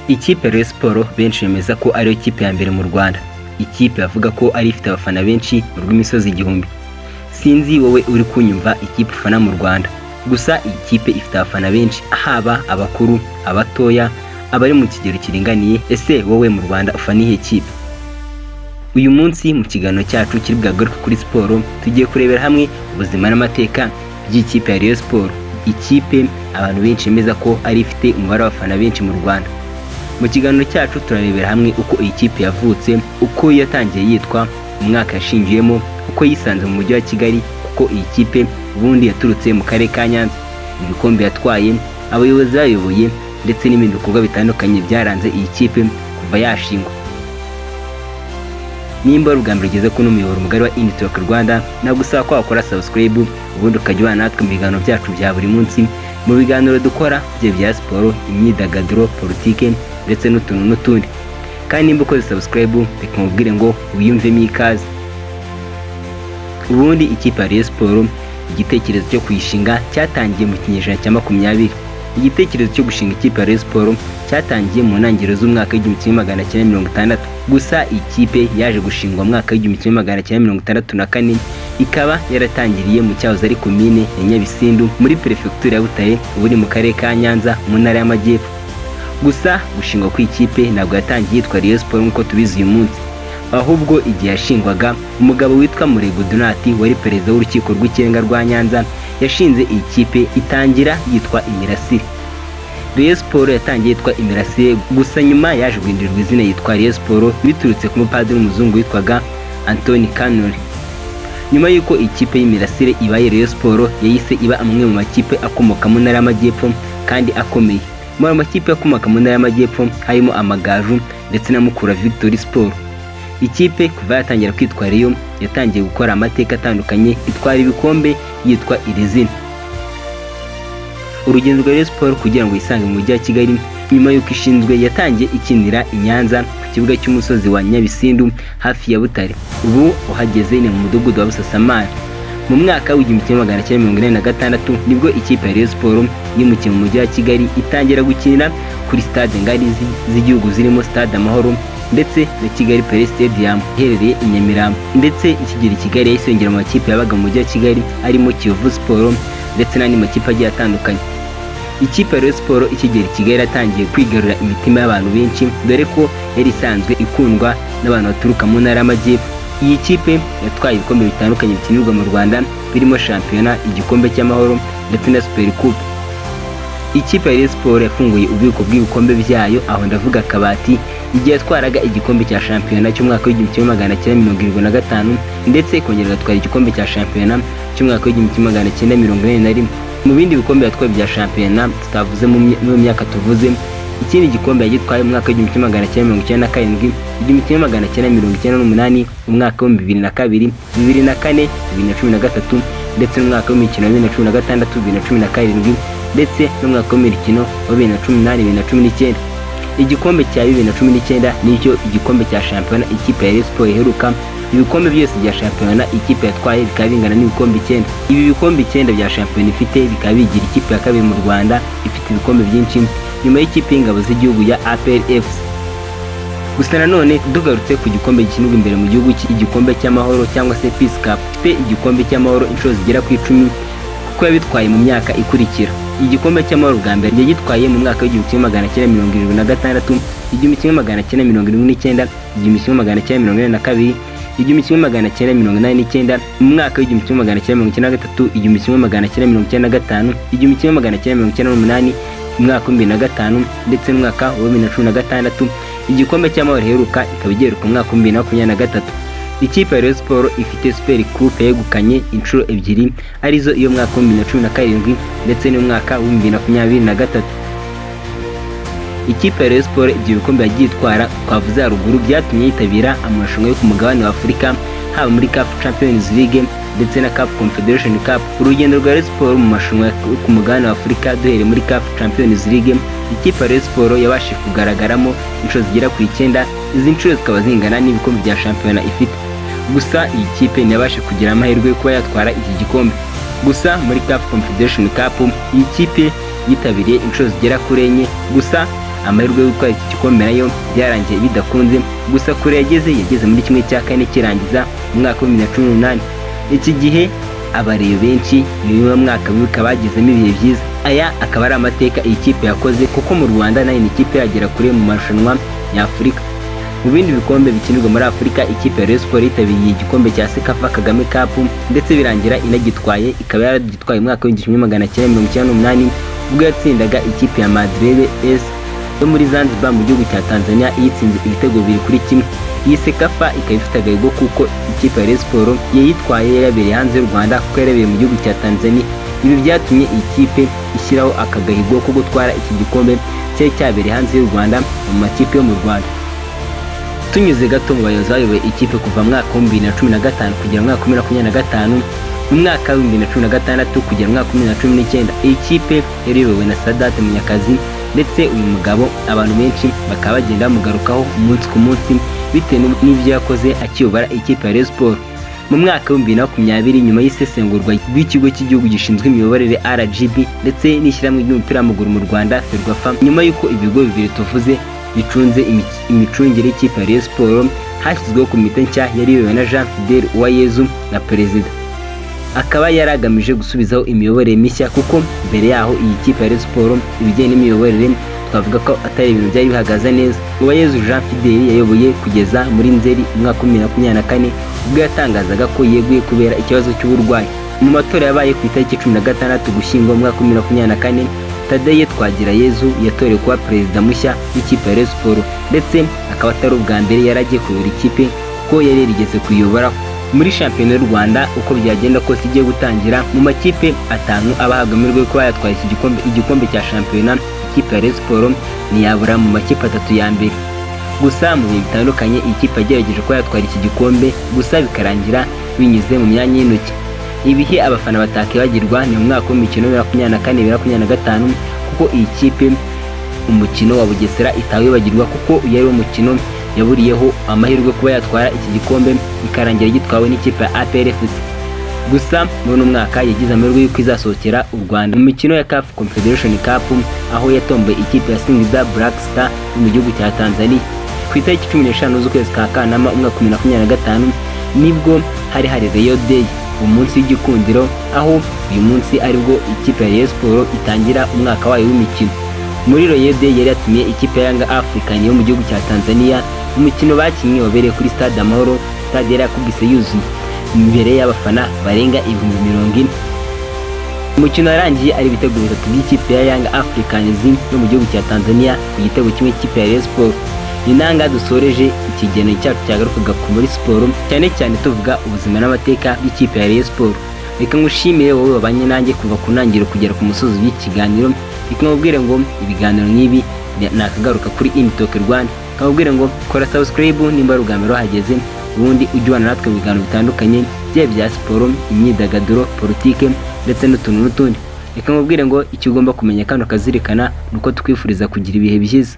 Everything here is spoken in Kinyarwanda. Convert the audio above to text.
Ikipe Rayon Sports benshi bemeza ko ariyo kipe ya mbere mu Rwanda, ikipe bavuga ko ari ifite abafana benshi mu rw'imisozi igihumbi. Sinzi wowe uri kunyumva ikipe ufana mu Rwanda, gusa iyi kipe ifite abafana benshi, haba abakuru, abatoya, abari mu kigero kiringaniye. Ese wowe mu Rwanda ufana iyihe kipe? Uyu munsi mu kiganiro cyacu kiri bwagaruke kuri siporo, tugiye kurebera hamwe ubuzima n'amateka by'ikipe ya Rayon Sports, ikipe abantu benshi bemeza ko ari ifite umubare w'abafana benshi mu Rwanda. Mu kiganiro cyacu turarebera hamwe uko iyi kipe yavutse, uko yatangiye yitwa, umwaka yashingiyemo, uko yisanze mu mujyi wa Kigali, kuko iyi kipe ubundi yaturutse mu karere ka Nyanza, ibikombe yatwaye, abayobozi bayoboye, ndetse n'ibindi bikorwa bitandukanye byaranze iyi kipe kuva yashingwa. Nimba ari ubwa mbere ugeze kuri umuyoboro mugari wa Initwork Rwanda, nagusaba ko wakora subscribe, ubundi ukajya ubana natwe mu biganiro byacu bya buri munsi, mu biganiro dukora bye bya siporo, imyidagaduro, politike ndetse n'utuntu n'utundi. Kandi nimba ukoze subscribe, reka mubwire ngo wiyumvemo ikaze. Ubundi ikipe ya Rayon Sports, igitekerezo cyo kuyishinga cyatangiye mu kinyejana cya 20. Igitekerezo cyo gushinga ikipe ya Rayon Sports cyatangiye mu ntangiriro z'umwaka w'1960. Gusa iyi kipe yaje gushingwa mu mwaka w'1964, ikaba yaratangiriye mu cyahoze ari komine ya Nyabisindu muri perefegitura ya Butare, ubu ni mu karere ka Nyanza mu ntara y'Amajyepfo. Gusa gushingwa kw'ikipe ntabwo yatangiye yitwa Rayon Sports nk'uko tubizi uyu munsi, ahubwo igihe yashingwaga, umugabo witwa Murego Donati wari perezida w'urukiko rw'ikirenga rwa Nyanza yashinze iyi kipe, itangira yitwa Imirasire. Rayon Sports yatangiye yitwa Imirasire, gusa nyuma yaje guhindurirwa izina yitwa Rayon Sports biturutse ku mupadiri w'umuzungu witwaga Anthony Canori. Nyuma y'uko ikipe y'Imirasire ibaye Rayon Sports, yahise iba amwe mu makipe akomoka mu ntara y'Amajyepfo kandi akomeye. Muri ayo makipe akomoka mu ntara y'Amajyepfo harimo Amagaju ndetse na Mukura Victory Sport. Ikipe kuva yatangira kwitwa Rayon yatangiye gukora amateka atandukanye, itwara ibikombe yitwa iri zina. Urugendo rwa Rayon Sports kugira ngo yisange mu mujyi wa Kigali, nyuma y'uko ishinzwe yatangiye ikinira i Nyanza ku kibuga cy'umusozi wa Nyabisindu hafi ya Butare, ubu uhageze ni mu mudugudu wa Busasamana. Mu mwaka w'1986 nibwo ikipe ya Rayon Sports yimukiye mu mujyi wa Kigali, itangira gukinira kuri stade ngari z'igihugu zirimo Stade Amahoro ndetse na Kigali Pele Stadium iherereye i Nyamirambo. Ndetse ikigera i Kigali yahise yongera mu makipe yabaga mu mujyi wa Kigali arimo Kiyovu Sport ndetse n'andi makipe agiye atandukanye. Ikipe ya Rayon Sports ikigera i Kigali yatangiye kwigarurira imitima y'abantu benshi, dore ko yari isanzwe ikundwa n'abantu baturuka mu ntara y'Amajyepfo. Iyi kipe yatwaye ibikombe bitandukanye bikinirwa mu Rwanda birimo shampiyona, igikombe cy'amahoro ndetse na Super Coupe. Ikipe ya Rayon Sports yafunguye ububiko bw'ibikombe byayo, aho ndavuga akabati, igihe yatwaraga igikombe cya shampiyona cy'umwaka w'1975, ndetse ikongera igatwara igikombe cya shampiyona cy'umwaka w'1981. Mu bindi bikombe yatwaye bya shampiyona tutavuze mu myaka tuvuze, ikindi gikombe yagitwaye mu mwaka w'1997, 1998, umwaka w'2002, 2004, 2013, ndetse n'umwaka w'imikino wa 2016, 2017, ndetse n'umwaka w'imikino wa 2018, 2019. Igikombe cya 2019 nicyo igikombe cya shampiyona ikipe ya Rayon Sports iheruka. Ibikombe byose bya shampiyona ikipe yatwaye bikaba bingana n'ibikombe icyenda. Ibi bikombe icyenda bya shampiyona ifite bikaba bigira ikipe ya kabiri mu Rwanda ifite ibikombe byinshi nyuma y'ikipe y'ingabo z'igihugu ya APR FC. Gusa nanone tugarutse ku gikombe gikinirwa imbere mu gihugu, igikombe cy'amahoro cyangwa se Peace Cup, ifite igikombe cy'amahoro inshuro zigera ku 10, kuko yabitwaye mu myaka ikurikira. Igikombe cy'amahoro bwa mbere yagitwaye mu mwaka w'1976, 1979, 1982, 1989, mu mwaka w'1993, 1995, 1998, umwaka wa 2005 ndetse n'umwaka wa 2016. Igikombe cy'amahoro iheruka ikaba igiheruka mu mwaka wa 2023. Ikipe ya Rayon Sports ifite Super Coupe yegukanye inshuro ebyiri, arizo iyo mwaka wa 2017 ndetse n'umwaka wa 2023. Ikipe ya Rayon Sports ibyo bikombe yagiye itwara twavuze haruguru byatumye yitabira amarushanwa yo ku mugabane wa Afurika, haba muri CAF Champions League ndetse na CAF Confederation Cup. Urugendo rwa Rayon Sports mu marushanwa yo ku mugabane wa Afurika, duhereye muri CAF Champions League, ikipe ya Rayon Sports yabashije kugaragaramo inshuro zigera ku icyenda, izi nshuro zikaba zingana n'ibikombe bya shampiyona ifite. Gusa iyi kipe ntiyabashe kugira amahirwe yo kuba yatwara iki gikombe. Gusa muri CAF Confederation Cup iyi kipe yitabiriye inshuro zigera kuri enye, gusa Amahirwe yo gutwara iki gikombe nayo byarangiye bidakunze. Gusa kure yageze muri 1/4 kirangiza mu mwaka wa 2018. Iki gihe abareyo benshi ni wo mwaka bibuka bagezemo ibihe byiza. Aya akaba ari amateka iyi kipe yakoze, kuko mu Rwanda nayo ni ikipe yagera kure mu marushanwa nyafurika. Mu bindi bikombe bikinirwa muri Afurika, ikipe ya Rayon Sports yitabiriye igikombe cya CECAFA Kagame Cup, ndetse birangira inagitwaye, ikaba yaragitwaye mu mwaka w'1998, ubwo yatsindaga ikipe ya Madrid S yo muri Zanzibar mu gihugu cya Tanzania, iyitsinze ibitego 2-1. Iyi CECAFA ikaba ifite agahigo kuko ikipe ya Rayon Sports yayitwaye yabereye hanze y'u Rwanda, kuko yarabereye mu gihugu cya Tanzania. Ibi byatumye iyi kipe ishyiraho aka gahigo ko gutwara iki gikombe cyari cyabereye hanze y'u Rwanda mu makipe yo mu Rwanda. Tunyuze gato mu bayobozi bayoboye ikipe kuva mu mwaka wa 2015 kugera mu mwaka wa 2025, mu mwaka wa 2016 kugera mu mwaka wa 2019, iyi kipe yari iyobowe na Sadate Munyakazi, ndetse uyu mugabo abantu benshi bakaba bagenda bamugarukaho umunsi ku munsi bitewe n'ibyo yakoze akiyobora ikipe ya Rayon Sports. Mu mwaka wa 2020, nyuma y'isesengurwa rw'ikigo cy'igihugu gishinzwe imiyoborere RGB ndetse n'ishyirahamwe ry'umupira w'amaguru mu Rwanda FERWAFA, nyuma y'uko ibigo bibiri tuvuze bicunze imicungire y'ikipe ya Rayon Sports, hashyizweho komite nshya yari iyobowe na Jean Fidel Uwayezu na perezida, akaba yari agamije gusubizaho imiyoborere mishya, kuko mbere yaho iyi kipe ya Rayon Sports ibijyanye n'imiyoborere twavuga ko atari ibintu byari bihagaze neza. Uwayezu Jean Fidel yayoboye kugeza muri Nzeri umwaka wa 2024, ubwo yatangazaga ko yeguye kubera ikibazo cy'uburwayi. Mu matora yabaye ku itariki 16 Gushyingo mu mwaka wa 2024, Tadeye Twagirayezu yatorewe kuba perezida mushya w'ikipe ya Rayon Sports, ndetse akaba atari ubwa mbere yari agiye kuyobora ikipe, kuko yari yarigeze kuyobora. Muri shampiyona y'u Rwanda, uko byagenda kose igiye gutangira, mu makipe atanu aba ahabwa amahirwe yo kuba yatwara iki gikombe, igikombe cya shampiyona, ikipe ya Rayon Sports ntiyabura mu makipe atatu ya mbere. Gusa mu bihe bitandukanye iyi kipe yagerageje kuba yatwara iki gikombe, gusa bikarangira binyuze mu myanya y'intoki. Ibihe abafana batakibagirwa ni mu mwaka w'imikino 2024, 2025, kuko iyi kipe umukino wa Bugesera itawibagirwa, kuko uyu ari wo mukino yaburiyeho amahirwe kuba yatwara iki gikombe, bikarangira gitwawe n'ikipe ya APR FC. Gusa muri uno mwaka yagize amahirwe y'uko izasohokera u Rwanda mu mikino ya CAF Confederation Cup, aho yatomboye ikipe ya Singida Black Star yo mu gihugu cya Tanzania. Ku itariki 15 z'ukwezi kwa Kanama umwaka wa 2025, nibwo hari Rayon Day, umunsi w'igikundiro, aho uyu munsi aribwo ikipe ya Rayon Sports itangira umwaka wayo w'imikino. Muri Rayon Day yari yatumiye ikipe ya Yanga African yo mu gihugu cya Tanzania. Umukino bakinnye wabereye kuri Stade Amahoro, stade yari yakubise yuzuye imbere y'abafana barenga 40,000. Umukino warangiye ari ibitego bitatu by'ikipe ya Young Africans yo mu gihugu cya Tanzania ku gitego kimwe cy'ikipe ya Rayon Sports. Ni nanga dusoreje ikiganiro cyacu cyagarukaga ku muri siporo, cyane cyane tuvuga ubuzima n'amateka by'ikipe ya Rayon Sports. Reka ngushimire wowe wabanye nanjye kuva ku ntangiriro kugera ku musozi w'ikiganiro. Reka nkubwire ngo ibiganiro nk'ibi nakagaruka kuri Intalk Rwanda. Nkababwire ngo kora subscribe nimba ari ubwa mbere wahageze, ubundi ujye ubana natwe mu biganiro bitandukanye, byaba ibya siporo, imyidagaduro, politike ndetse n'utuntu n'utundi. Reka nkubwire ngo icyo ugomba kumenya kandi ukazirikana ni uko tukwifuriza kugira ibihe byiza.